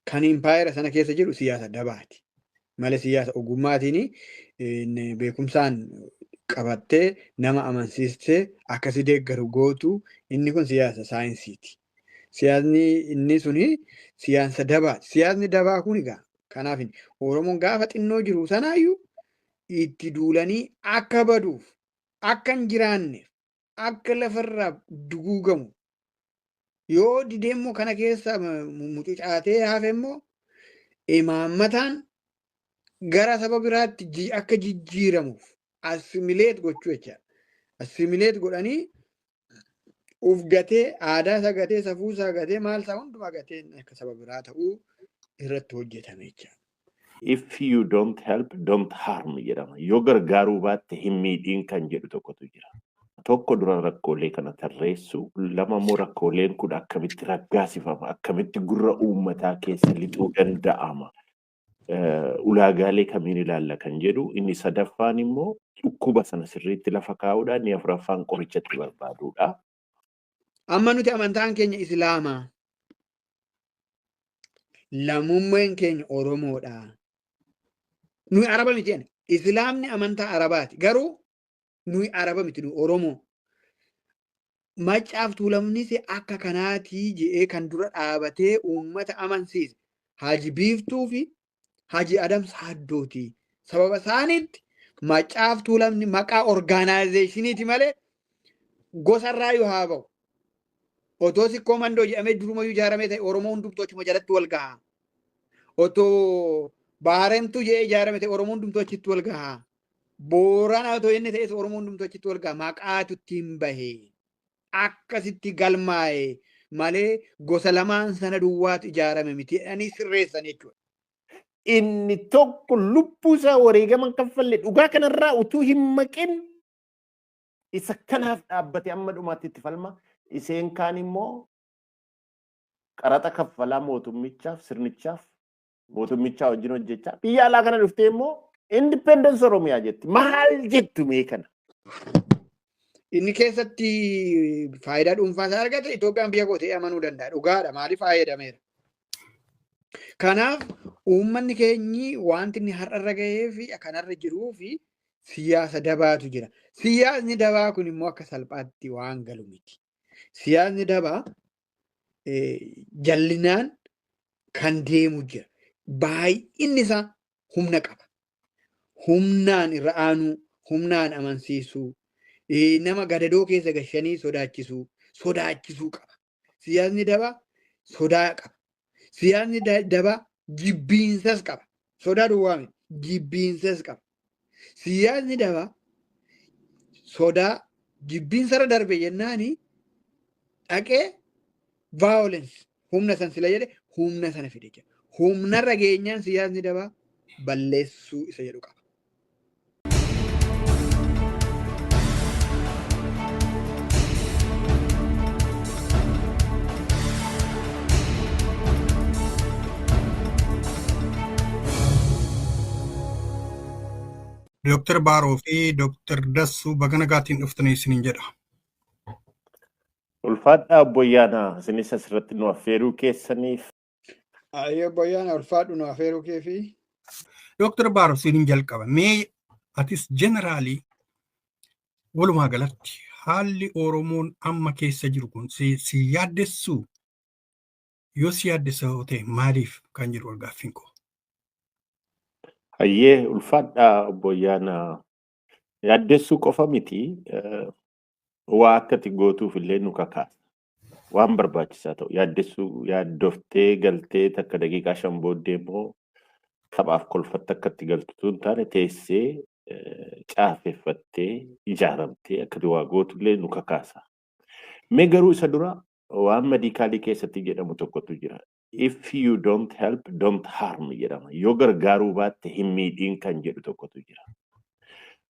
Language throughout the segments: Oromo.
Kan impaayera sana keessa jiru siyaasa dabaati. Malee siyaasa ogummaatiin beekumsaan qabattee nama amansiistee akkasi deeggaru gootu inni kun siyaasa saayinsiiti. Siyaasni inni suni siyaasa dabaati. Siyaasni dabaa kun egaa kanaaf Oromoon gaafa xinnoo jiru sanaayyuu itti duulanii akka baduuf, akka hin jiraanneef, akka lafarraa duguugamu, yoo didee immoo kana keessa mucucaatee hafe immoo imaammataan gara saba biraatti akka jijjiiramuuf assimilate gochuu jechaadha. Assimilate godhanii uf gatee, aadaa isaa gatee, safuu isaa gatee, maal isaa hundumaa gatee akka saba biraa ta'uu irratti hojjetame jechaadha. "If you don't help, don't harm" jedhama. Yoo gargaaruu baatte hin miidhiin kan jedhu tokkotu jira. Tokko dura rakkoolee kana tarreessu, lama immoo rakkooleen kun akkamitti raggaasifama, akkamitti gurra uummataa keessa lixuu danda'ama, ulaagaalee kamiin ilaalla kan jedhu, inni sadaffaan immoo dhukkuba sana sirriitti lafa kaa'uudha, inni afuraffaan qorichatti barbaaduudha. Amma nuti amantaan keenya Islaamaa. Lammummaan keenya Oromoodha. Nuyi Araba miti jenna. Islaamni amantaa Arabaati. Garuu nuyi Araba miti, nuyi Oromoo. Maccaaf Tuulamnis akka kanaatii jedhee kan dura dhaabatee uummata amansiise Haji Biiftuu fi Haji Adam Saaddooti. Sababa isaaniitti Maccaaf Tuulamni maqaa organizationiiti malee gosarraa yoo haa ba'u. Otoo Sikkoo Mandoo jedhamee durumayyuu ijaaramee ta'e, Oromoo hundumtuu achuma jalatti wal gaha. Otoo Baarentuu jedhee ijaarame ta'e, Oromoo hundumtuu achitti wal gaha. Boorana otoo inni ta'es, Oromoo hundumtuu achitti wal gaha. Maqaatu ittiin bahe. Akkasitti galmaa'e malee gosa lamaan sana duwwaatu ijaarame miti jedhanii sirreessan jechuudha. Inni tokko lubbuu isaa wareegama kaffalle dhugaa kanarraa utuu hin maqin isa kanaaf dhaabbate amma dhumaatti itti falma. Iseen kaan immoo qaraxa kaffalaa mootummichaaf, sirnichaaf, mootummichaa wajjin hojjechaa biyya alaa kana dhuftee immoo independence Oromiyaa jetti. Maal jettu mee kana? Inni keessatti faayidaa dhuunfaa isaa argate Itoophiyaan biyya koo ta'ee amanuu danda'a. Dhugaadha. Maaliif fayyadameera? Kanaaf uummanni keenyi wanti inni har'arra gahee fi kanarra jiruu fi siyaasa dabaatu jira. Siyaasni dabaa kun immoo akka salphaatti waan galu miti. Siyaasni dabaa jallinaan kan deemu jira. Baay'inni isaa humna qaba. Humnaan irra aanuu, humnaan amansiisuu, nama gadadoo keessa gashanii sodaachisuu, sodaachisuu qaba. Siyaasni dabaa sodaa qaba. Siyaasni dabaa jibbiinsas qaba. Sodaa duwwaa miti, jibbiinsas qaba. Siyaasni dabaa sodaa jibbiinsarra darbe jennaani dhaqee violence, humna san sila jedhe, humna sana fide jira. Humnarra geenyaan siyaasni dabaa balleessuu isa jedhu qaba. Dooktar Baaroo fi Dooktar Dassuu, baga nagaatiin dhuftanii isiniin jedha. Ulfaadhaa obbo Ayyaanaa, isinis asirratti nu affeeruu keessaniif. Ayyee obbo Ayyaanaa, ulfaadhu nu affeeruu kee fi. Dooktar Baaroo, isiniin jalqaba. Mee atis generally walumaa galatti haalli Oromoon amma keessa jiru kun si yaaddessuu, yoo si yaaddessa yoo ta'e maaliif kan jedhu gaaffiin koo. Hayyee, ulfaadhaa obbo Ayyaanaa. Yaaddessuu qofa miti, waa akka ati gootuuf illee nu kakaasa. Waan barbaachisaa ta'u yaaddessuu, yaaddoftee galtee takka daqiiqaa 5 booddee immoo taphaaf kolfatte akka itti galtu hin taane, teessee caafeffattee ijaaramtee akka ati waa gootullee nu kakaasa. Mee garuu isa dura waan medicalii keessatti jedhamu tokkotu jira. "If you don't help, don't harm" jedhama. Yoo gargaaruu baatte hin miidhiin kan jedhu tokkotu jira.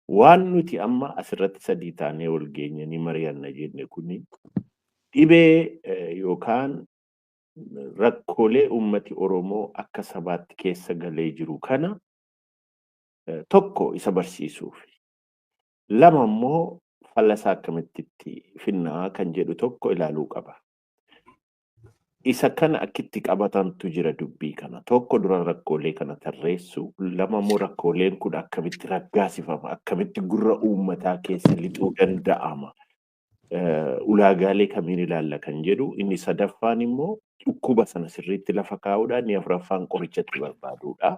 Waan nuti amma asirratti sadii taanee wal geenyanii mari'anna jenne kuni dhibee yookaan rakkoolee uummati Oromoo akka sabaatti keessa galee jiru kana tokko isa barsiisuuf. Lama immoo falasaa akkamitti itti finnaa kan jedhu tokko ilaaluu qaba. Isa kana akkitti qabatantu jira dubbii kana. Tokko dura rakkoolee kana tarreessu, lama immoo rakkooleen kun akkamitti raggaasifama, akkamitti gurra uummataa keessa lixuu danda'ama, ulaagaalee kamiin ilaalla kan jedhu, inni sadaffaan immoo dhukkuba sana sirriitti lafa kaa'uudha, inni afuraffaan qorichatti barbaaduudha.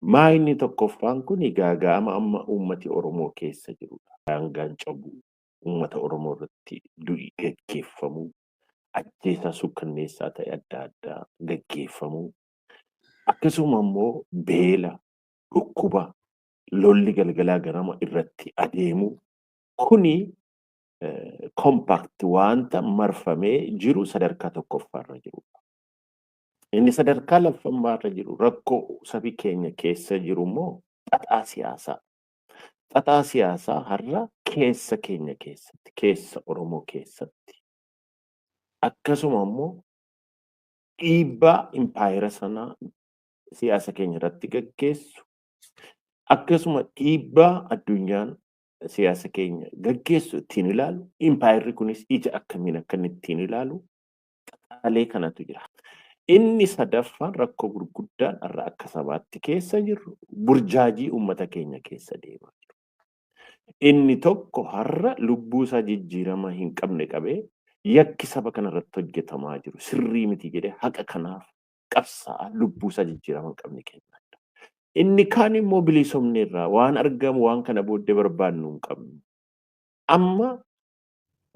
Maa inni tokkoffaan kun gaaga'ama amma uummati Oromoo keessa jirudha. Daangaan cabuu, uummata Oromoo irratti du'i gaggeeffamuu, ajjeesaa sukkanneessaa ta'e adda addaa gaggeeffamuu, akkasuma immoo beela, dhukkuba, lolli galgalaa ganama irratti adeemuu kuni compact wanta marfamee jiru sadarkaa tokkoffaarra jirudha. Inni sadarkaa lammaffaarra jiru rakkoo sabi keenya keessa jiru immoo xaxaa siyaasaa. Xaxaa siyaasaa har'a keessa keenya keessatti, keessa Oromoo keessatti, akkasuma immoo dhiibbaa impaayera sanaa siyaasa keenya irratti gaggeessu, akkasuma dhiibbaa addunyaan siyaasa keenya gaggeessu ittiin ilaalu, impaayerri kunis ija akkamiin akka inni ittiin ilaalu, xaxaalee kanatu jira. Inni sadaffaan rakkoo gurguddaan har'a akka sabaatti keessa jirru burjaajii uummata keenya keessa deemaa jiru. Inni tokko har'a lubbuu isaa jijjiirama hin qabne qabee yakki saba kanarratti hojjetamaa jiru sirrii miti jedhee haqa kanaaf qabsaa'aa lubbuu isaa jijjiirama hin qabne kennaa jira. Inni kaan immoo bilisoomne irraa waan argamu waan kana booddee barbaannu hin qabnu. Amma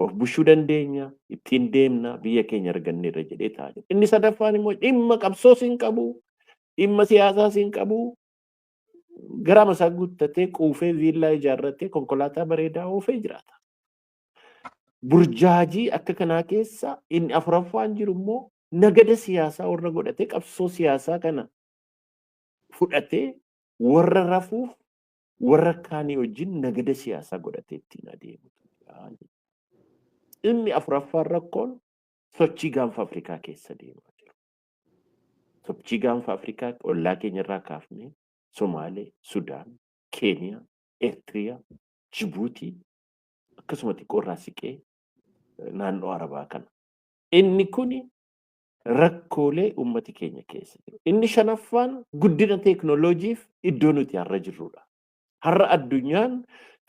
of bushuu dandeenya, ittiin deemna, biyya keenya arganneerra jedhee taa'aa jira. Inni sadaffaan immoo dhimma qabsoos hin qabu, dhimma siyaasaas hin qabu. Gara masaa guuttatee quufee viillaa ijaarratee konkolaataa bareedaa oofee jiraata. Burjaajii akka kanaa keessa inni afuraffaan jiru immoo nagada siyaasaa warra godhatee qabsoo siyaasaa kana fudhatee warra rafuuf warra kaanii wajjin nagada siyaasaa godhatee ittiin adeemu. Inni afuraffaan rakkoon sochii gaanfa Afrikaa keessa deemaa jiru. Sochii gaanfa Afrikaa ollaa keenya irraa kaafnee Somaalee, Sudaan, Keeniyaa, Eertiriyaa, Jibuutii akkasuma xiqqoo irraa siqee naannoo Arabaa kana. Inni kuni rakkoolee uummati keenya keessa jiru. Inni shanaffaan guddina teeknooloojiif iddoo nuti har'a jirrudha. Har'a addunyaan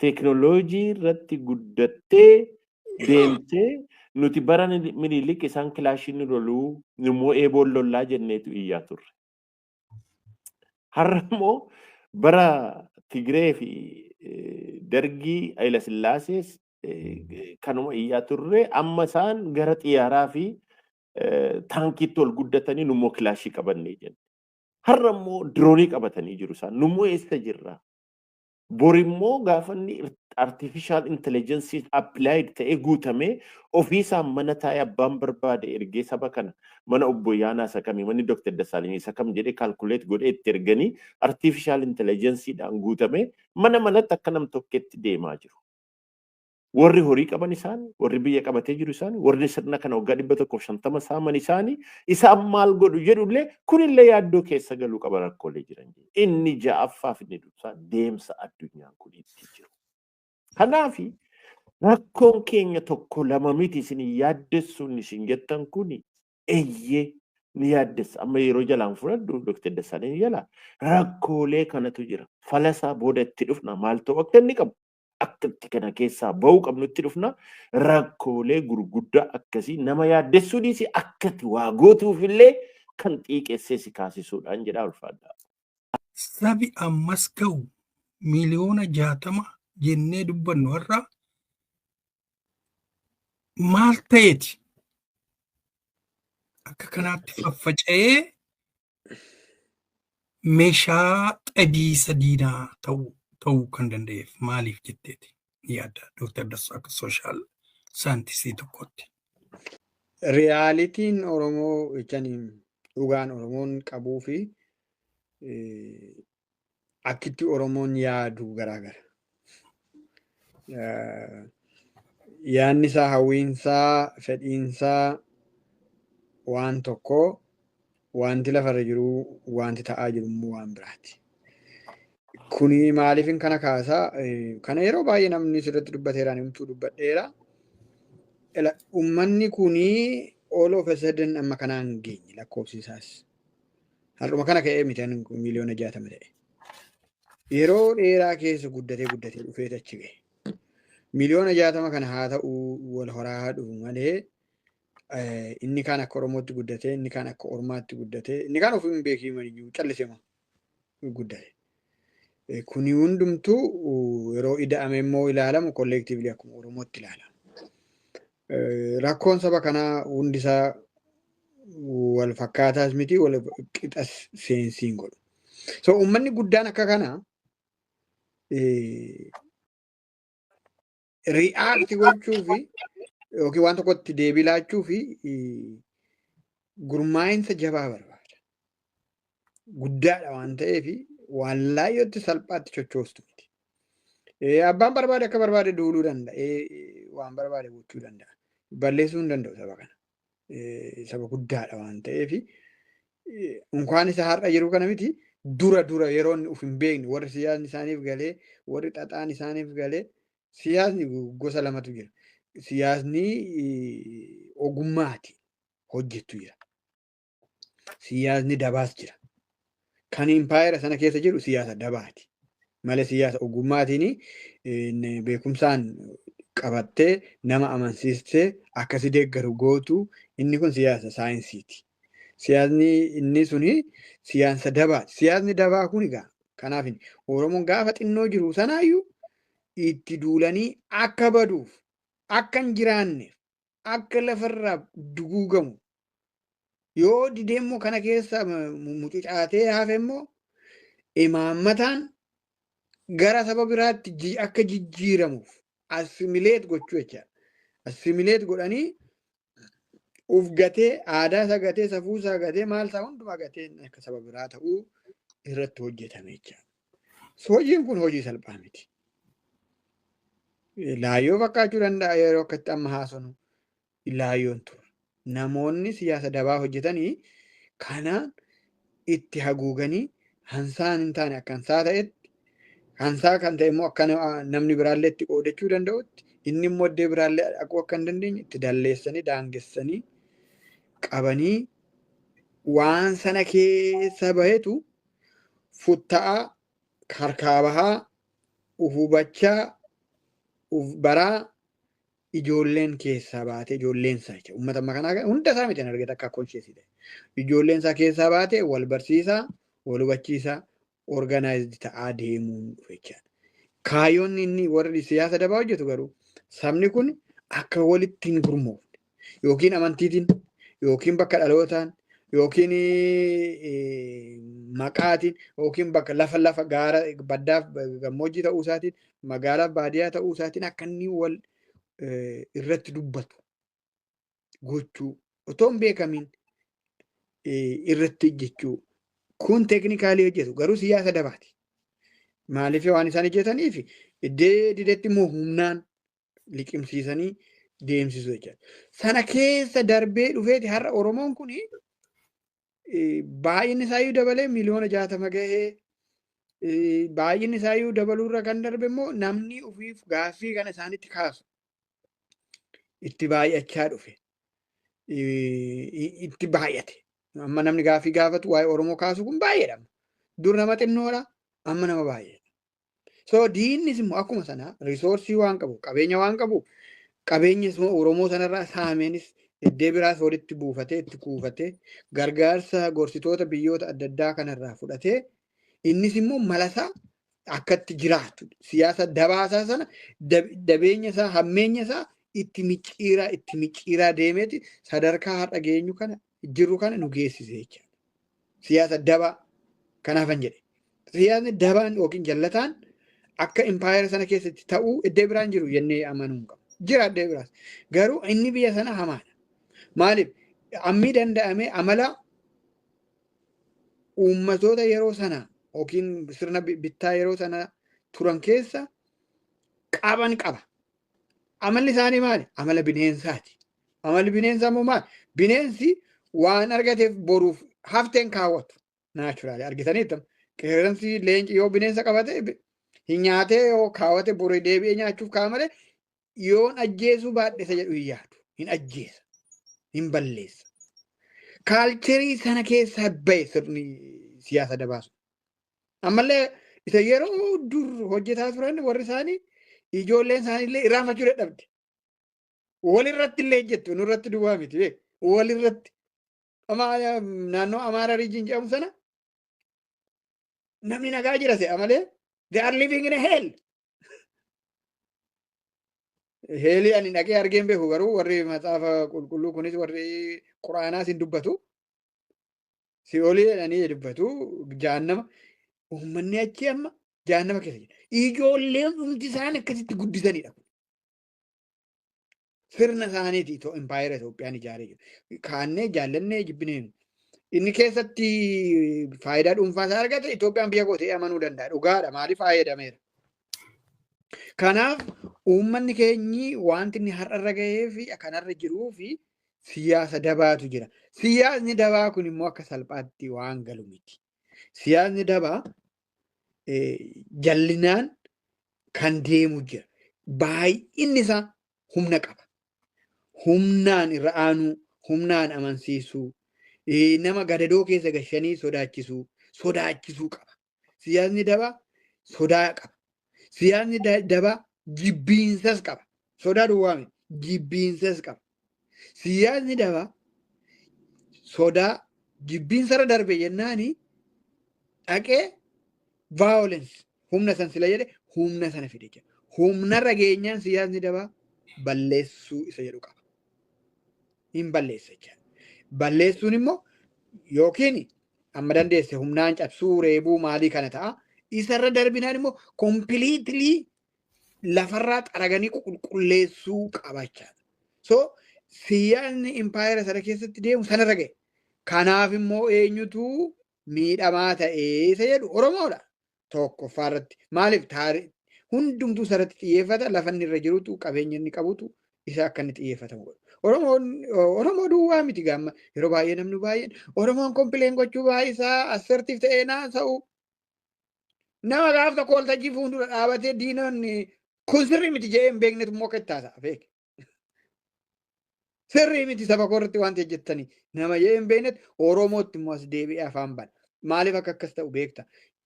teeknooloojii irratti guddattee deemtee nuti bara Minilik isaan kilaashiin loluu immoo eeboon lollaa jenneetu iyyaa turre. Har'a immoo bara Tigree fi Dargii Hayila Sillaasees kanuma iyyaa turre, amma isaan gara xiyyaaraa fi taankiitti ol guddatanii nummoo kilaashii qabannee jenne. Har'a immoo diroonii qabatanii jiru isaan, nummoo eessa jirra? Bor immoo gaafa inni artificial intelligence applied ta'ee guutamee ofiisaan mana taa'ee abbaan barbaade ergee saba kana mana obbo Yaanaa isa kamii, manni Dr. Dassaalany isa kam jedhee calculate godhee itti erganii artificial intelligenceedhaan guutamee mana manatti akka nam tokketti deemaa jiru. Warri horii qaban isaani, warri biyya qabatee jiru isaani, warri sirna kana waggaa 150 saaman isaani, isaan maal godhu jedhullee kunillee yaaddoo keessa galuu qaba rakkoolee jiran. Inni ja'affaaf inni dursaa deemsa addunyaan kun itti jiru. Kanaafi rakkoon keenya tokko lama miti isin yaaddessuun isin jettan kuni eeyyee ni yaaddessa. Amma yeroo jalaan fudhadhu Dr. Dassaalany jala rakkoolee kanatu jira. Falasaa booda itti dhufna maal ta'u akka inni qabu. Akka itti kana keessaa bahuu qabnu itti dhufna. Rakkoolee gurguddaa akkasii nama yaaddessuu dhiisi akkati waa gootuuf illee kan xiiqessee si kaasisuudhaan jedhaa ulfaadha. Sabi ammas ga'u 60 miiliyoona jennee dubbannu har'a maal ta'eeti akka kanaatti faffaca'ee meeshaa xabiisa diinaa ta'uu kan danda'eef maaliif jetteeti yaadda, Dr. Dassuu, akka social scientistii tokkotti? Realityn Oromoo jechaan dhugaan Oromoon qabuu fi akkitti Oromoon yaadu garaagara. Yaadni isaa, hawwiinsaa, fedhiinsaa waan tokko, wanti lafarra jiru, wanti ta'aa jiru immoo waan biraati. Kuni maaliifin kana kaasaa? Kana yeroo baay'ee namni sirriitti dubbateera, ani homtuu dubbadheera. Uummanni kuni All of a sudden amma kanaan geenye lakkoofsi isaas. Har'uma kana ka'ee miti 60 miiliyoona ta'e. Yeroo dheeraa keessa guddatee guddatee dhufee achi gahe. 60 miiliyoona kana haa ta'u wal horaa dhufu malee, inni kaan akka Oromootti guddatee, inni kaan akka Ormaatti guddatee, inni kaan ofii hin beekiin iyyuu callisema guddate. Kuni hundumtuu yeroo ida'ame immoo ilaalamu collectively akkuma Oromootti ilaalama. Rakkoon saba kanaa hundisaa wal fakkaataas miti, wal qixas seensiin godhu. So uummanni guddaan akka kanaa react gochuu fi yookiin waan tokkotti deebii laachuu fi gurmaa'insa jabaa barbaada. Guddaadha waan ta'eef waan laayyootti salphaatti sochoostu miti. Abbaan barbaade akka barbaade duuluu danda'a. Waan barbaade gochuu danda'a. Balleessuu hin danda'u saba kana. Saba guddaadha waan ta'eef unkaan isa har'a jiru kana miti, dura dura yeroo inni uf hin beekne, warri siyaasni isaaniif galee, warri xaxaan isaaniif galee, siyaasni gosa lamatu jira. Siyaasni ogummaati hojjettu jira. Siyaasni dabaas jira. Kan impaayera sana keessa jiru siyaasa dabaati. Malee siyaasa ogummaatiin beekumsaan qabattee nama amansiistee akkasi deeggaru gootu, inni kun siyaasa saayinsiiti. Siyaasni inni suni siyaasa dabaati. Siyaasni dabaa kun egaa kanaaf Oromoon gaafa xinnoo jiru sanaayyuu itti duulanii akka baduuf, akka hin jiraanneef, akka lafarraa duguugamu, yoo didee immoo kana keessa mucucaatee hafe immoo imaammataan gara saba biraatti akka jijjiiramuuf assimilate gochuu jechaadha. Assimilate godhanii uf gatee, aadaa isaa gatee, safuu isaa gatee, maal isaa hundumaa gatee akka saba biraa ta'uu irratti hojjetame jechaadha. Hojiin kun hojii salphaa miti. Laayyoo fakkaachuu danda'a yeroo akkatti amma haasofnu, laayyoon ture. Namoonni siyaasa dabaa hojjetanii kanaan itti haguuganii hansaan hin taane akka hansaa ta'etti, hansaa kan ta'e immoo akka namni biraallee itti qoodachuu danda'utti, inni immoo iddoo biraallee dhaquu akka hin dandeenye itti dalleessanii daangessanii qabanii, waan sana keessa bahetu futta'aa, harkaa bahaa, uf hubachaa, uf baraa, ijoolleen keessaa baatee, ijoolleen isaa jechuudha. Uummata amma kanaa hunda isaa miti argate akka conscious ta'e. Ijoolleen isaa keessaa baatee wal barsiisaa, wal hubachiisaa, organized ta'aa deemuun dhufe jechaadha. Kaayyoon inni warri siyaasa dabaa hojjetu garuu sabni kun akka walitti hin gurmoofne, yookiin amantiitiin, yookiin bakka dhalootaan, yookiin maqaatiin, yookiin bakka lafa gaara baddaaf gammoojjii ta'uu isaatiin, magaalaaf baadiyyaa ta'uu isaatiin akka inni wal irratti dubbatu gochuu, otoo hin beekamiin irratti hojjechuu kun technically hojjetu garuu siyaasa dabaati. Maaliif waan isaan hojjetaniif iddee didetti immoo humnaan liqimsiisanii deemsisu jechuudha. Sana keessa darbee dhufeeti har'a Oromoon kun baay'inni isaayyuu dabalee 60 miiliyoona gahee, baay'inni isaayyuu dabaluurra kan darbe immoo namni ofiif gaaffii kana isaanitti kaasu itti baay'achaa dhufe. Itti baay'ate. Amma namni gaaffii gaafatu, waa'ee Oromoo kaasu kun baay'eedha. Dur nama xinnoodha, amma nama baay'eedha. So diinnis immoo akkuma sana resource waan qabu, qabeenya waan qabu, qabeenya Oromoo sanarraa saameenis iddee biraas walitti buufatee, itti kuufatee, gargaarsa gorsitoota biyyoota adda addaa kanarraa fudhatee, innis immoo malasaa akkatti jiraatu siyaasa dabaasaa sana, dabeenya isaa, hammeenya isaa itti micciiraa itti micciiraa deemeeti sadarkaa har'a geenyu kana jirru kana nu geessise jechaadha. Siyaasa dabaa kanaafan jedhe. Siyaasni dabaan yookiin jallataan akka impaayera sana keessatti ta'uu iddoo biraan jiru jennee amanuu hin qabu. Jira iddoo biraas. Garuu inni biyya sana hamaadha. Maaliif ammi danda'ame amala uummatoota yeroo sana yookiin sirna bittaa yeroo sana turan keessa qaban qaba. Amalli isaanii maali? Amala bineensaati. Amalli bineensaa immoo maali? Bineensi waan argateef boruuf hafteen kaawwatu. Naturally argitaniitu. Qeerransi, leenci yoo bineensa qabate hin nyaatee yoo kaawwate boru deebi'ee nyaachuuf kaa'a malee yoon ajjeesuu baadhe isa jedhu hin yaadu. Hin ajjeesa. Hin balleessa. Culture sana keessaa bahe sirni siyaasa dabaasu. Ammallee isa yeroo dur hojjetaa turan warri isaanii ijoolleen isaanii illee irraanfachuu dadhabde. Walirratti illee hojjettu, nurratti duwwaa miti beek. Walirratti. Naannoo Amaaraa region jedhamu sana namni nagaa jira se'a malee, they are living in a hell. Hell ani dhaqee argeen beeku, garuu warri Macaafa Qulqulluu kunis, warri Quraanaas hin dubbatu. Si'oolii jedhanii dubbatu, jahannama. Uummanni achi amma jahannama keessa jira. Ijoolleen hundi isaan akkasitti guddisanidha. Sirna isaaniiti impaayera Itoophiyaan ijaaree jiru. Kaannee jaallannee jibbinee inni keessatti faayidaa dhuunfaa isaa argate, Itoophiyaan biyya koo ta'ee amanuu danda'a. Dhugaadha, maaliif fayyadameera. Kanaaf uummanni keenyi wanti inni har'arra gahee fi kanarra jiruu fi siyaasa dabaatu jira. Siyaasni dabaa kun immoo akka salphaatti waan galu miti. Siyaasni dabaa jallinaan kan deemu jira. Baay'inni isaa humna qaba. Humnaan irra aanuu, humnaan amansiisuu, nama gadadoo keessa gashanii sodaachisuu qaba. Siyaasni dabaa sodaa qaba. Siyaasni dabaa jibbiinsas qaba. Sodaa duwwaa miti, jibbiinsas qaba. Siyaasni dabaa sodaa jibbiinsarra darbe jennaani dhaqee violence, humna san sila jedhe, humna sana fide jira. Humnarra geenyaan siyaasni dabaa balleessuu isa jedhu qaba. Hin balleessa jechuudha. Balleessuun immoo yookiin amma dandeesse humnaan cabsuu, reebuu, maalii kana ta'a. Isarra darbinaan immoo completely lafarraa xaraganii qulqulleessuu qaba jechaadha. So siyaasni impaayera sana keessatti deemu sanarra ga'e. Kanaaf immoo eenyutu miidhamaa ta'ee isa jedhu, Oromoodha. Tokkoffaa irratti. Maaliif hundumtuu sarratti xiyyeeffata, lafa inni irra jirutu, qabeenya inni qabutu isa akka inni xiyyeeffatamu godha. Oromoon Oromoo duwwaa miti gaamma, yeroo baay'ee namni baay'een Oromoon complain gochuu baay'isaa, assertive ta'ee naasa'u. Nama gaaf tokko waltajjii fuuldura dhaabatee diinonni kun sirrii miti jedhee hin beeknetu immoo akka itti haasa'a beeke. Sirrii miti saba koo irratti wanti hojjettanii nama jedhee hin beeknetu Oromootti immoo as deebi'ee afaan bana. Maaliif akka akkas ta'u beekta?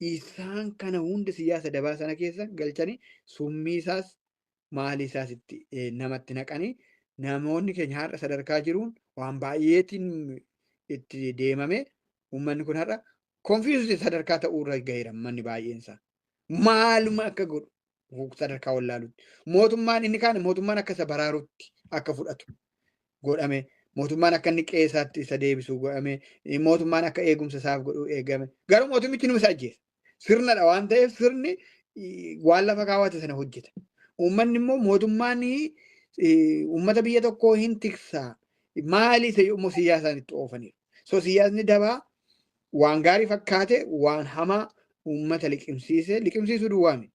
Isaan kana hunda siyaasa dabaa sana keessa galchanii summii isaas maalii isaas itti namatti naqanii, namoonni keenya har'a sadarkaa jiruun waan baay'eetiin itti deemame, uummanni kun har'a confused sadarkaa ta'uu irra gaheera manni baay'een isaa. Maaluma akka godhu sadarkaa wallaalutti. Mootummaan inni kaan mootummaan akka isa baraarutti akka fudhatu godhame. Mootummaan akka inni qe'eesaatti isa deebisu godhame. Mootummaan akka eegumsa isaaf godhu eegame. Garuu mootummichi numa isa ajjeesa. Sirnadha waan ta'eef sirni waan lafa kaawwate sana hojjeta. Uummanni immoo mootummaan uummata biyya tokkoo hin tiksaa. Maali isa immoo siyaasaan itti oofaniiru. So siyaasni dabaa waan gaarii fakkaate waan hamaa uummata liqimsiise, liqimsiisuu duwwaa miti.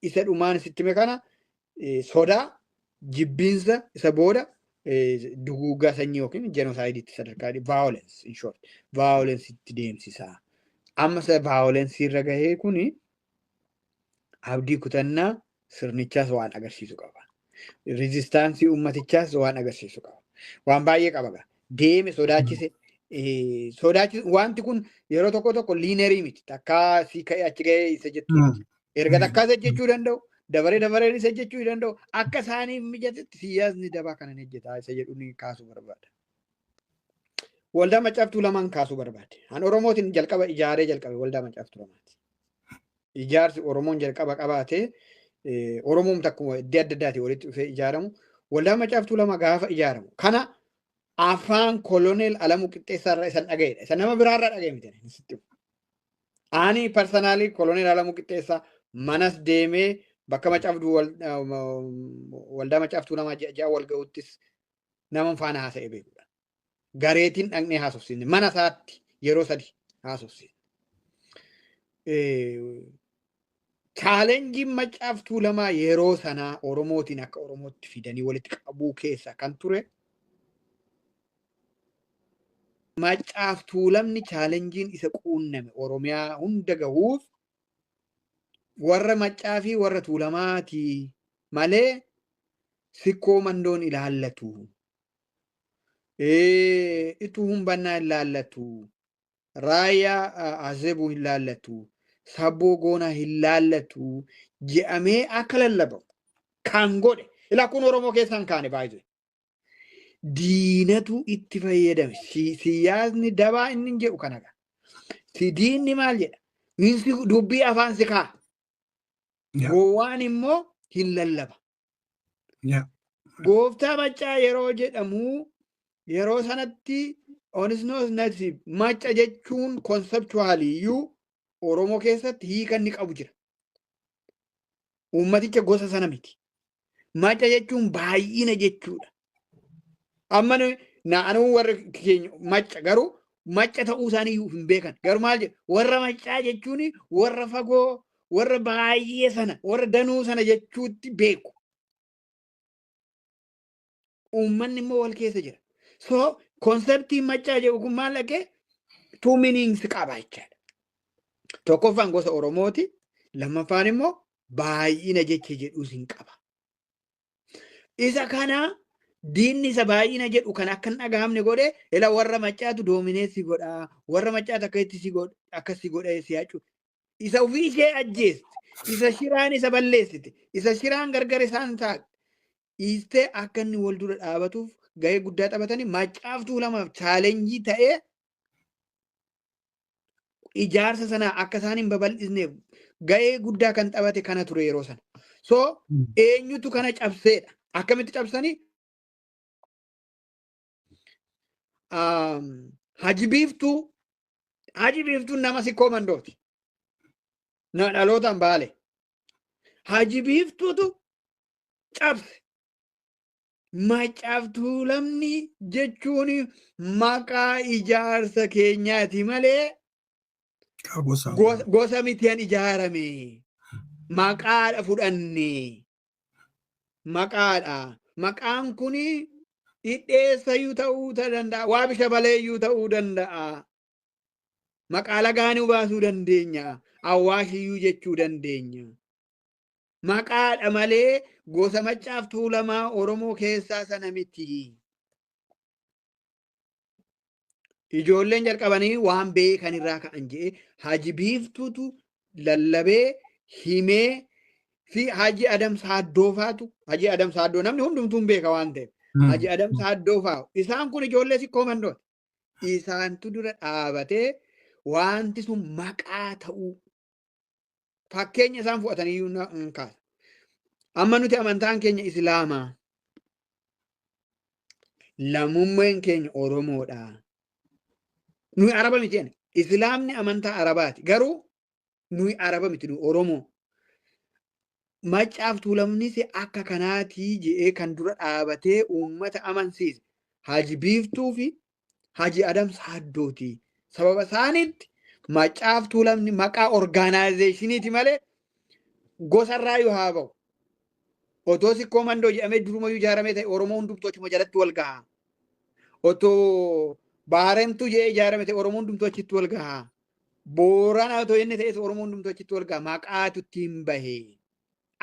Isa dhumaan sitti hime kana, sodaa, jibbiinsa, isa booda duguuggaa sanyii yookiin genocide sadarkaa violence, in short violence itti deemsisa. Amma isa violence irra gahee kuni abdii kutannaa sirnichaas waan agarsiisu qaba. Resistance uummatichaas waan agarsiisu qaba. Waan baay'ee qaba gaa. Deeme sodaachise. Sodaachise, wanti kun yeroo tokko tokko linear miti. Takkaa si ka'ee achi ga'ee isa jettu. Erga takkaa isa jechuu danda'u. Dabaree dabareen isa jechuu danda'u. Akka isaaniif mijatetti siyaasni dabaa kana ni hojjeta isa jedhu ni kaasuu barbaada. Waldaa Maccaaftuu lamaan kaasuu barbaade. An Oromootiin jalqaba ijaaree jalqabe Waldaa Maccaaftuu lamaati. Ijaarsi Oromoon jalqaba qabaatee, Oromoon takkuma iddoo adda addaatii walitti dhufee ijaaramu, Waldaa Maccaaftuu lama gaafa ijaaramu kana afaan Koloneel Alamuu Qixxeessaa irraa isan dhaga'edha. Isa nama biraarraa dhaga'e miti. Ani personally Koloneel Alamuu Qixxeessaa manas deemee bakka Maccaaftuu, Waldaa Maccaaftuu lama ji'a ji'a wal ga'uttis nama faana haasa'ee beekudha. Gareetiin dhaqnee haasofsiisne, mana isaatti yeroo 3 haasofsiisne. Challengeiin Maccaaftuu lamaa yeroo sanaa Oromootiin akka Oromootti fidanii walitti qabuu keessa kan ture, Maccaaftuu lamni challengeiin isa quunname Oromiyaa hunda gahuuf warra Maccaa fi warra Tuulamaati malee Sikkoo Mandoon ilaallatu. Ituu Humbannaa hin laallatu. Raayyaa Azebuu hin laallatu. Sabboo Goonaa hin laallatu. Je'amee akka lallabamu kan godhe. Ilaa kun Oromoo keessaa hin kaane baay'ee. Diinatu itti fayyadame. Siyaasni dabaa inni jedhu kanadha. Si diinni maal jedha? Insi dubbii afaan si kaa'a. Gowwaan immoo hin lallaba. Gooftaa Maccaa yeroo jedhamu yeroo sanatti onisnoos nasi macca jechuun conceptually iyyuu Oromoo keessatti hiika inni qabu jira. Uummaticha gosa sana miti. Macca jechuun baay'ina jechuudha. Amma naannoo warri keenya macca garuu macca ta'uu isaanii iyyuu hin beekan. Garuu maal jedhu warra maccaa jechuun warra fagoo, warra baay'ee sana, warra danuu sana jechuutti beeku. Uummanni immoo wal keessa jira. So conceptiin maccaa jedhu kun maal dhaqee two meanings qaba jechaadha. Tokkoffaan gosa Oromooti. Lammaffaan immoo baay'ina jecha jedhus hin qaba. Isa kana diinni isa baay'ina jedhu kan akka hin dhagahamne godhe ila warra maccaatu dominate si godha, warra maccaatu akka itti si godha, akkas si godha si hacu. Isa ofii ishee ajjeeste, isa shiraan isa balleessite, isa shiraan gargar isaan taate. Dhiistee akka inni wal dura dhaabatuuf gahee guddaa taphatanii Maccaaf Tuulamaaf challenge ta'ee ijaarsa sana akka isaan hin babal'isneef gahee guddaa kan taphate kana ture yeroo sana. So eenyutu kana cabseedha? Akkamitti cabsanii? Haji Biiftuu, Haji Biiftuun nama Sikkoo Mandooti. Na dhalootaan Baale. Haji Biiftuutu cabse. Maccaaf Tuulamni jechuun maqaa ijaarsa keenyaati malee gosa mitian ijaarame. Maqaadha fudhanne. Maqaadha. Maqaan kun dhidheessayyuu ta'uu danda'a. Waa bisha baleeyyuu ta'uu danda'a. Maqaa lagaanuu baasuu dandeenya. Awwaashiyyuu jechuu dandeenya. Maqaadha malee gosa Maccaaf Tuulamaa Oromoo keessaa sana miti. Ijoolleen jalqabanii waan beekan irraa ka'an jedhee Haji Biiftuutu lallabee himee fi Haji Adam Saaddoofaatu, Haji Adam Saaddoo namni hundumtuu hin beeka waan ta'eef. Haji Adam Saaddoofaa isaan kun ijoollee Sikkoo Mandooti. Isaantu dura dhaabatee wanti sun maqaa ta'uu fakkeenya isaan fudhatanii iyyuu hin kaasa. Amma nuti amantaan keenya Islaamaa. Lammummaan keenya Oromoodha. Nuyi Araba miti jenna. Islaamni amantaa Arabaati. Garuu nuyi Araba miti, nuyi Oromoo. Maccaaf Tuulamnis akka kanaatii jedhee kan dura dhaabatee uummata amansiise Haji Biiftuu fi Haji Adam Saaddooti. Sababa isaaniitti Maccaaf Tuulamni maqaa organizationiiti malee gosarraa yoo haa ba'u. Otoo Sikkoo Mandoo jedhamee durumayyuu ijaaramee ta'e Oromoo hundumtuu achuma jalatti wal gaha. Otoo Baarentuu jedhee ijaarame ta'e Oromoo hundumtuu achitti wal gaha. Booranaa otoo inni ta'es Oromoo hundumtuu achitti wal gaha. Maqaatu ittiin bahe.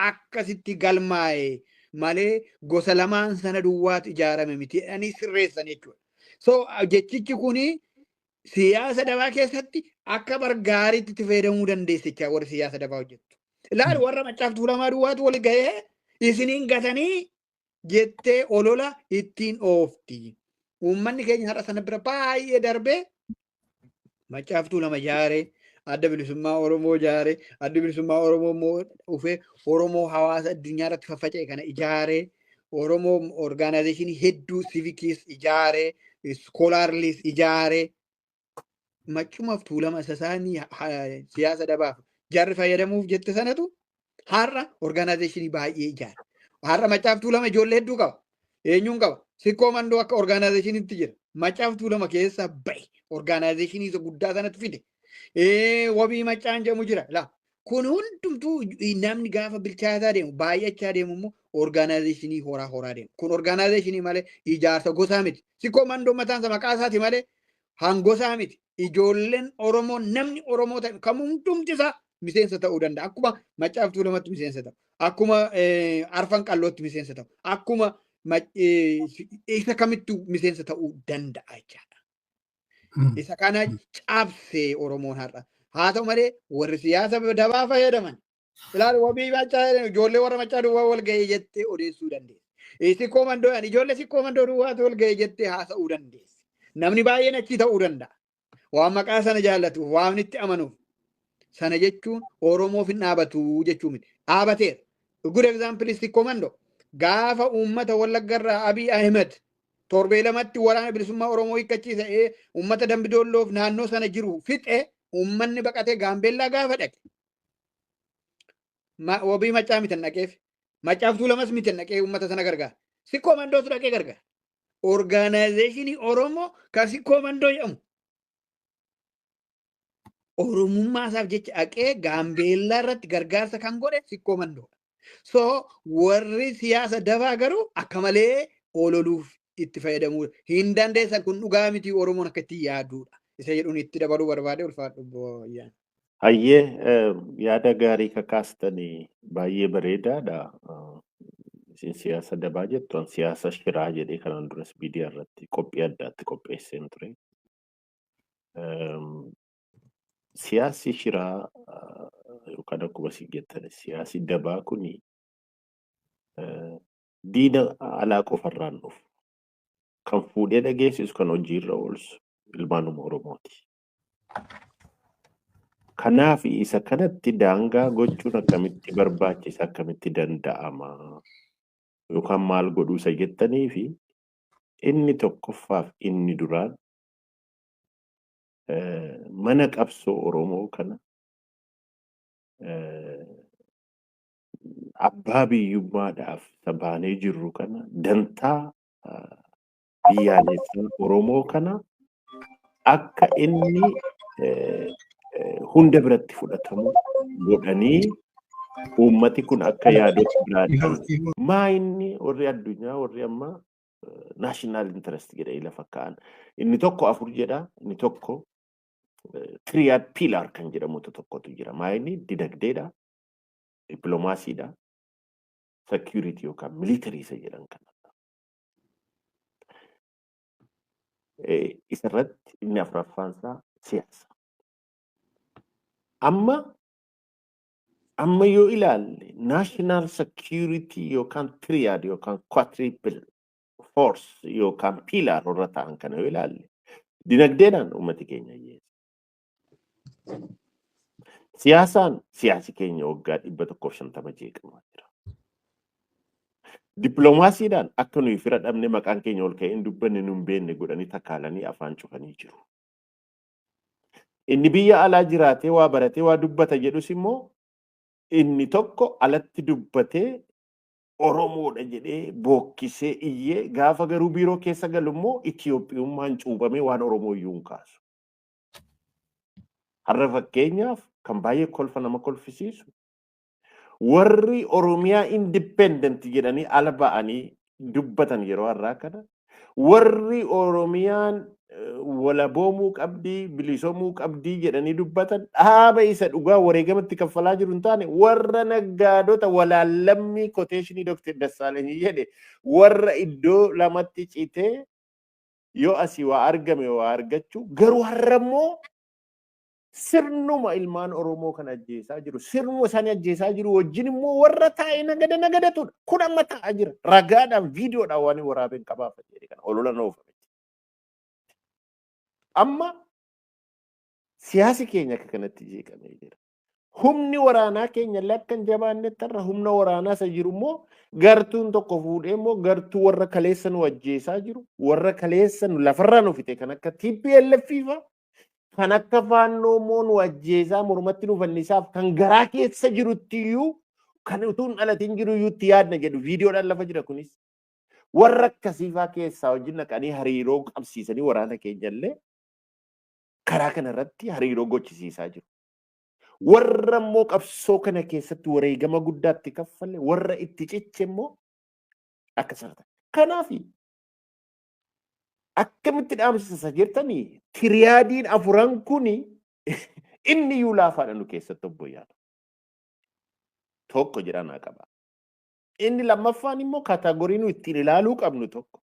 Akkasitti galmaa'e malee gosa lamaan sana duwwaatu ijaarame miti jedhanii sirreessan jechuudha. So jechichi kuni siyaasa dabaa keessatti akka bargaariitti itti fayyadamuu dandeesse jecha warri siyaasa dabaa hojjettu. Ilaali warra Maccaaf Tuulamaa duwwaatu wal gahee isiniin gatanii jettee olola ittiin oofti. Uummanni keenya har'a sana bira baay'ee darbee Maccaaf Tuulama ijaaree, Adda Bilisummaa Oromoo ijaaree, Adda Bilisummaa Oromoo immoo dhufee Oromoo hawaasa addunyaa irratti faffaca'e kana ijaaree, Oromoo organization hedduu civiciis ijaaree, scholarliis ijaaree, Maccumaaf Tuulama isa isaanii siyaasa dabaaf jarri fayyadamuuf jette sanatu har'a organization baay'ee ijaare. Har'a Maccaaf Tuulama ijoollee hedduu qaba. Eenyuun qaba? Sikkoo Mandoo akka organizationitti jira. Maccaaf Tuulama keessa ba'e organization isa guddaa sanatu fide. Wabii Maccaan jedhamu jira. Laa kun hundumtuu namni gaafa bilchaataa deemu baay'achaa deemu immoo organization horaa horaa deemu. Kun organization malee ijaarsa gosaa miti. Sikkoo Mandoo mataan isaa maqaa isaati malee hangosaa miti. Ijoolleen Oromoo namni Oromoo ta'e kam hundumti isaa miseensa ta'uu danda'a. Akkuma Maccaaf Tuulamatti miseensa ta'u. Akkuma Arfan Qallootti miseensa ta'u. Akkuma Isa kamittuu miseensa ta'uu danda'a jechaadha. Isa kana cabsee Oromoon har'a. Haa ta'u malee, warri siyaasa dabaa fayyadaman, ilaalu, Wabii Maccaa, ijoollee warra Maccaa duwwaa wal ga'ee jettee odeessuu dandeessa. Sikkoo Mandoo, ijoollee Sikkoo Mandoo duwwaatu wal ga'ee jettee haasa'uu dandeessa. Namni baay'een achi ta'uu danda'a. Waan maqaa sana jaallatuuf, waan itti amanuuf. Sana jechuun Oromoof hin dhaabatu jechuu miti. Dhaabateera. Good example is Sikkoo Mandoo. Gaafa uummata Wallaggarraa Abiy Ahmed torbee 2tti Waraana Bilisummaa Oromoo hiikkachiisa, uummata Dambidoolloof naannoo sana jiru fixe, uummanni baqatee Gaambeellaa gaafa dhaqe. Wabii Maccaa miti dhaqeef. Maccaaf Tuulamas miti dhaqee uummata sana gargaara. Sikkoo Mandootu dhaqee gargaara. Organization Oromoo kan Sikkoo Mandoo jedhamu. Oromummaa isaaf jecha dhaqee Gaambeellaa irratti gargaarsa kan godhe Sikkoo Mandoodha. So warri siyaasa dabaa garuu akka malee ololuuf itti fayyadamuu hin dandeessan. Kun dhugaa miti, Oromoon akka itti yaaduudha. Isa jedhuun itti dabaluu barbaade. Ulfaadhu, booyyaan. Hayyee, yaada gaarii kakaastanii, baay'ee bareedaadha. Isin siyaasa dabaa jettu, an siyaasa shiraa jedhee kanaan duras miidiyaa irratti qophii addaatti qopheesseen ture. Siyaasi shiraa yookaan akkuma isin jettan siyaasi dabaa kuni diina alaa qofarraan dhufu. Kan fuudhee dhageessisu, kan hojiirra oolsu ilmaanuma Oromooti. Kanaaf isa kanatti daangaa gochuun akkamitti barbaachisa, akkamitti danda'ama yookaan maal godhuu isa jettanii fi inni tokkoffaaf inni duraan mana qabsoo Oromoo kana, abbaa biyyummaadhaaf baanee jirru kana, dantaa biyyaalessaa Oromoo kana akka inni hunda biratti fudhatamu godhanii uummati kun akka yaadota biraadhaan maa inni warri addunyaa, warri amma national interest jedhanii lafa kaa'an, inni tokko afur jedha, inni tokko triad pillar kan jedhamutu tokkotu jira. Maa inni dinagdeedha, dippiloomaasiidha, security yookaan military isa jedhan kana. Isarratti inni afuraffaan isaa siyaasa. Amma yoo ilaalle, national security yookaan triad yookaan quadruple force yookaan pillar warra ta'an kana yoo ilaalle, dinagdeedhaan uummati keenya hiyyeessa. Siyaasaan siyaasi keenya waggaa 150 jeeqamaa jira. Dippiloomaasiidhaan akka nuyi fira dhabne, maqaan keenya ol ka'ee hin dubbanne, nu hin beekne godhanii takaalanii afaan cufanii jiru. Inni biyya alaa jiraatee waa baratee waa dubbata jedhus immoo, inni tokko alatti dubbatee Oromoodha jedhee bookkisee iyyee, gaafa garuu biiroo keessa galu immoo Itiyoophiyummaan cuuphamee waan Oromoo iyyuu hin kaasu. Har'a fakkeenyaaf kan baay'ee kolfa nama kolfisiisu, warri Oromiyaa independent jedhanii ala ba'anii dubbatan yeroo har'aa kana, warri Oromiyaan walaboomuu qabdii, bilisoomuu qabdii jedhanii dubbatan, dhaaba isa dhugaa wareegamatti kaffalaa jiru hin taane, warra naggaadota walaallammii quotation Dr. Dassaalany jedhe, warra iddoo lamatti citee yoo asii waa argame waa argachuu. Garuu har'a immoo sirnuma ilmaan Oromoo kan ajjeesaa jiru, sirnuma isaanii ajjeesaa jiru wajjin immoo warra taa'ee nagada nagadatudha. Kun amma taa'aa jira. Ragaadhaan, viidiyoodhaan waan waraabeen qabaafa jedhe kana olola oofame. Amma siyaasi keenya akka kanatti jeeqamee jira. Humni waraanaa keenya illee akka hin jabaannetti, irra humna waraanaa isa jiru immoo gartuun tokko fuudhee immoo gartuu warra kaleessa nu ajjeesaa jiru, warra kaleessa nu lafarraa nu fixe, kan akka TPLF fa, kan akka Faannoo immoo nu ajjeesaa, mormatti nu fannisaaf, kan garaa keessa jirutti iyyuu, kan utuu hin dhalatin jiru iyyuu itti yaadna jedhu, viidiyoodhaan lafa jira kunis. Warra akkasiifaa keessaa wajjin naqanii hariiroo qabsiisanii waraana keenya illee karaa kanarratti hariiroo gochisiisaa jiru. Warra immoo qabsoo kana keessatti wareegama guddaatti kaffale, warra itti ciche immoo akka sana ta'e. Kanaaf akkamitti dhaamsisa jettanii, triadiin afuran kuni inni iyyuu laafaadha nu keessatti, obbo Yaada. Tokko jedhaa naa qaba. Inni lammaffaan immoo category nu ittiin ilaaluu qabnu tokko,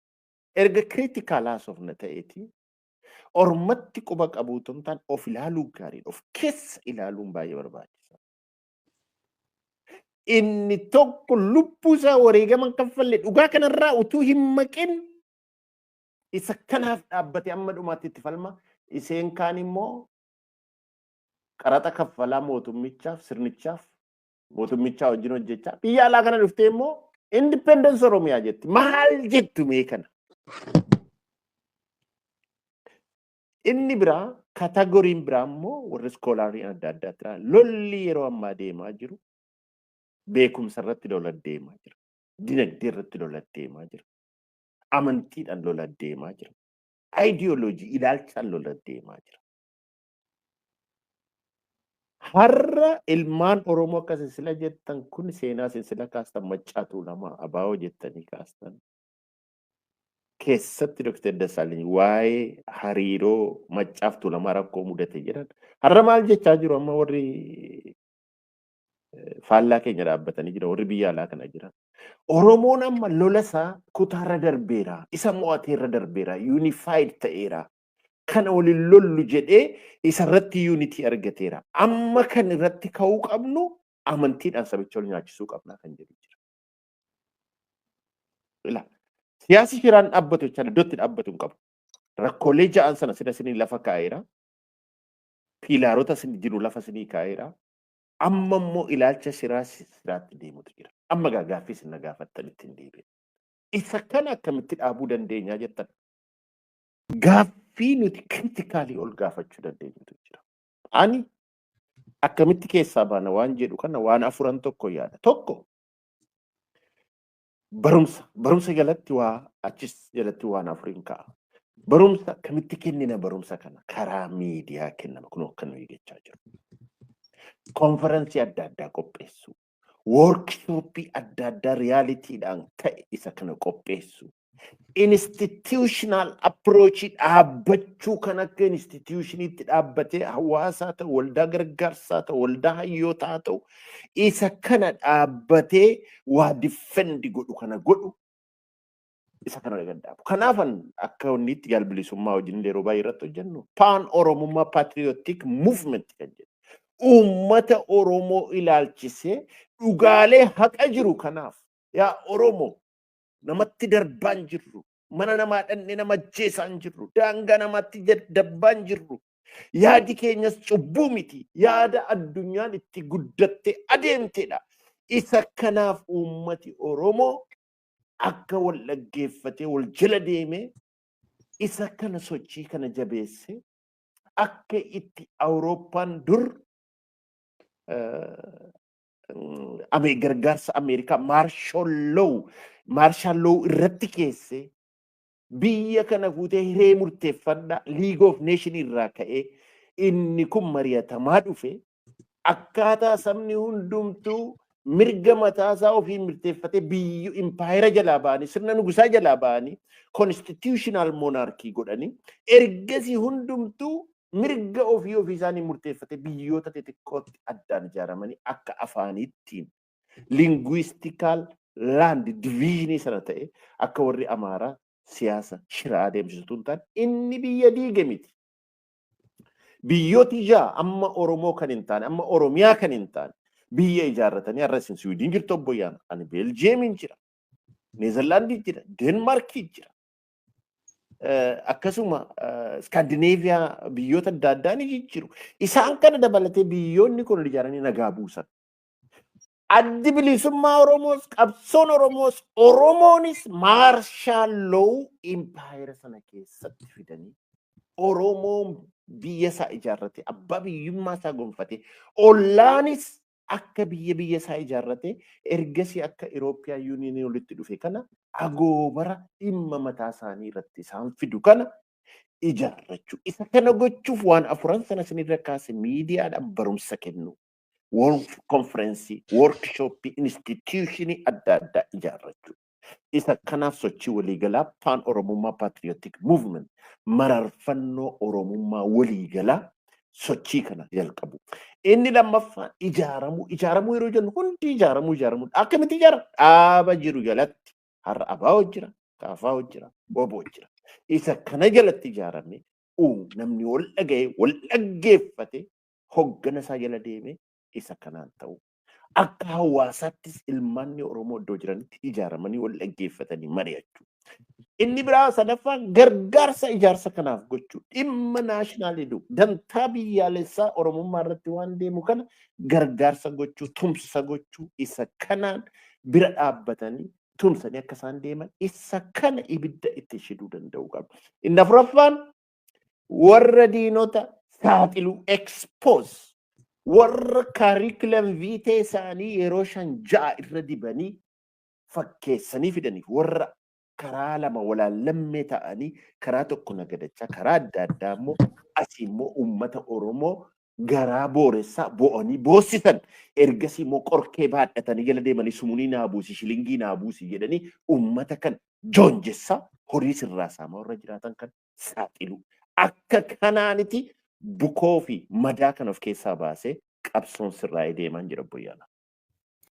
erga critical haasofna ta'eeti, ormatti quba qabuutu hin taane, of ilaaluu gaariidha. Of keessa ilaaluun baay'ee barbaachisa. Inni tokko lubbuu isaa wareegama kaffalle dhugaa kanarraa utuu hin maqin isa kanaaf dhaabbate amma dhumaatti itti falma. Iseen kaan immoo qaraxa kaffalaa mootummichaaf, sirnichaaf, mootummichaa wajjin hojjechaa biyya alaa kana dhuftee immoo independence Oromiyaa jetti. Maal jettu mee kana? Inni biraa, categoryn biraa immoo warri scholarii adda addaatti lolli yeroo ammaa deemaa jiru beekumsa irratti lola deemaa jira. Dinagdee irratti lola deemaa jira. Amantiidhaan lola deemaa jira. Ideology ilaalchaan lola deemaa jira. Har'a ilmaan Oromoo akka silsila jettan kun, seenaa silsila kaastan, Maccaatuu lama abaa'oo jettanii kaastan. Keessatti Dr. Dassaalany waa'ee hariiroo Maccaaf Tuulamaa rakkoo mudate jedhan. Har'a maal jechaa jiru amma warri faallaa keenya dhaabbatanii jiran, warri biyya alaa kana jiran? Oromoon amma lola isaa kutaarra darbeera, isa mo'ateerra darbeera, unified ta'eera. Kana waliin lollu jedhee isarratti unity argateera. Amma kan irratti ka'uu qabnu amantiidhaan sabicha ol nyaachisuu qabna kan jedhu jira. Ilaa, siyaasi shiraan dhaabbatu jechaan iddootti dhaabbatu hin qabu. Rakkoolee ja'an sana sida sinii lafa kaa'eera. Pillarota sin jiru lafa sinii kaa'eera. Amma immoo ilaalcha shiraa siraatti deemutu jira. Amma gaaffii isin na gaafattanitti hin deebi'e. Isa kana akkamitti dhaabuu dandeenyaa jettan? Gaaffii nuti critically ol gaafachuu dandeenyutu jira. Ani akkamitti keessaa baana waan jedhu kana waan afuran tokko yaada. Tokko, barumsa. Barumsa jalatti waa achis jalatti waan afuriin ka'a. Barumsa akkamitti kennina? Barumsa kana karaa miidiyaa kennama, kun akka nuyi jechaa jiru. Konferensii adda addaa qopheessu. Workshopii adda addaa realitydhaan ta'e isa kana qopheessu. Institutional approach dhaabbachuu, kan akka institutioniitti dhaabbatee hawaasaa ta'u, waldaa gargaarsaa ta'u, waldaa hayyootaa ta'u, isa kana dhaabbatee waa defend godhu kana godhu, isa kana gadhaabu. Kanaafan akka wanni itti jaalbilisummaa wajjin yeroo baay'ee irratti hojjennu Pan Oromummaa Patriotic Movement kan jedhu. Uummata Oromoo ilaalchisee dhugaalee haqa jiru kanaaf, yaa Oromoo, namatti darbaan jirru, mana namaa dhanne nama ajjeesaan jirru, daangaa namaatti dabbaan jirru, yaadi keenyas cubbuu miti, yaada addunyaan itti guddatte adeemtedha. Isa kanaaf uummati Oromoo akka wal dhaggeeffatee wal jala deemee isa kana sochii kana jabeesse, akka itti Awurooppaan dur gargaarsa Ameerikaa Marshall Law irratti keesse biyya kana fuutee hiree murteeffadhaa League of Nation irraa ka'ee inni kun mari'atamaa dhufe, akkaataa sabni hundumtuu mirga mataasaa ofii murteeffatee biyyi impaayera jalaa ba'anii, sirna nugusaa jalaa ba'anii, constitutional monarchy godhanii, ergasii hundumtuu mirga ofii ofii isaanii murteeffatee biyyoota xixiqqootti addaan ijaaramanii akka afaanittiin linguistical land divisionii sana ta'e, akka warri Amaaraa siyaasa shiraa adeemsisu hin taane, inni biyya diige miti. Biyyooti ja'a amma Oromoo kan hin taane, amma Oromiyaa kan hin taane biyya ijaarratanii har'a isin Siwiidin jirtu, obboyyaan, ani Beeljeemiin jira, Neezerlaandii jira, Deenmaarkii jira. Akkasuma Iskaandineeviyaa biyyoota adda addaa ni jijjiiru. Isaan kana dabalatee biyyoonni kun ijaaranii nagaa buusan. Addi Bilisummaa Oromoos, qabsoon Oromoos, Oromoonis Marshall Law impaayera sana keessatti fidanii Oromoon biyya isaa ijaarrate, abbaa biyyummaa isaa gonfate, ollaanis akka biyya biyya isaa ijaarrate, ergasii akka European Unionii walitti dhufe kana agoobara dhimma mataa isaanii irratti isaan fidu kana ijaarrachuu. Isa kana gochuuf waan afuran sana isinirra kaase: miidiyaadhaan barumsa kennu, konferensii, workshopii, institutionii adda addaa ijaarrachuu. Isa kanaaf sochii waliigalaa Pan Oromummaa Patriotic Movement, mararfannoo Oromummaa waliigalaa. Sochii kana jalqabu. Inni lammaffaan ijaaramuu. Ijaaramuu yeroo jennu hundi ijaaramuu ijaaramuu. Akkamitti ijaarama? Dhaaba jiru jalatti har'a ABO jira, KFO jira, WBO jira. Isa kana jalatti ijaaramee namni wal dhaga'ee wal dhaggeeffate hoggana isaa jala deemee isa kanaan ta'u. Akka hawaasaattis ilmaanni Oromoo iddoo jiranitti ijaaramanii wal dhaggeeffatanii mari'achuu. Inni biraa sadaffaan gargaarsa ijaarsa kanaaf gochuu, dhimma national dantaa biyyaalessaa Oromummaa irratti waan deemu kana gargaarsa gochuu, tumsa gochuu, isa kanaan bira dhaabbatanii tumsanii akka isaan deeman isa kana ibidda itti shiduu danda'uu qabu. Inni afuraffaan warra diinota saaxiluu, expose, warra curriculum vitae isaanii yeroo shan ja'a irra dibanii fakkeessanii fidaniif, warra karaa lama walaallammee ta'anii karaa tokko nagadachaa, karaa adda addaa immoo asii immoo uummata Oromoo garaa booressaa bo'anii boossisan, ergasii immoo qorkee baadhatanii jala deemanii sumunii naa buusi, shilingii naa buusi jedhanii uummata kan joonjessaa, horii sirraa saamaa warra jiraatan kan saaxilu. Akka kanaaniti bukoo fi madaa kan of keessaa baasee qabsoon sirraa'ee deemaan jira, Boyyaana.